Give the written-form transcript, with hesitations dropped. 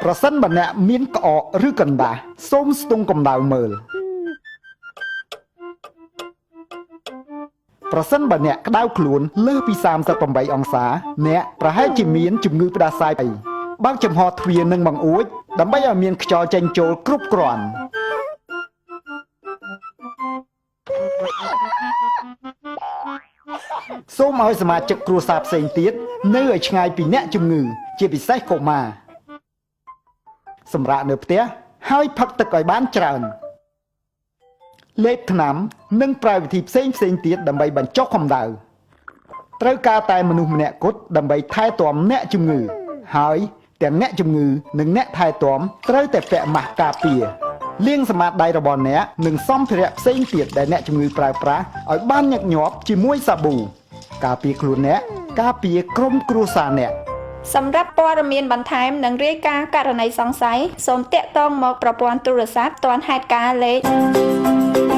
ប្រសិនបើអ្នកមានក្អកឬកណ្ដាស់សូមស្ទង់កម្ដៅមើលប្រសិនបើអ្នកក្តៅខ្លួនលើសពី38អង្សាអ្នកប្រហែលជាមានជំងឺផ្ដាសាយបើកចំហទ្វារនិងបង្អួចដើម្បីឲ្យមានខ្យល់ចេញចូលគ្រប់គ្រាន់សូមឲ្យសមាជិកគ្រួសារផ្សេងទៀតនៅឲ្យឆ្ងាយពីអ្នកជំងឺជាពិសេសកុមារសម្រាកនៅផ្ទះហើយផឹកទឹកឲ្យបានច្រើនលេបថ្នាំនិងប្រើវិធីផ្សេងផ្សេងទៀតដើម្បីបញ្ចុះកម្ដៅត្រូវការតែមនុស្សម្នាក់គត់ដើម្បីថែទាំអ្នកជំងឺហើយទាំងអ្នកជំងឺនិងអ្នកថែទាំត្រូវតែពាក់ម៉ាស់ការពារលាងសម្អាតដៃរបស់អ្នកនិងសម្ភារៈផ្សេងទៀតដែលអ្នកជំងឺប្រើប្រាស់ឲ្យបានញឹកញាប់ជាមួយសាប៊ូការពារខ្លួនអ្នកការពារក្រុមគ្រួសារអ្នក សម្រាប់ព័ត៌មានបន្ថែមនិងរាយការណ៍ករណីសង្ស័យសូមទាក់ទងមកប្រព័ន្ធទូរស័ព្ទទាន់ហេតុការណ៍លេខ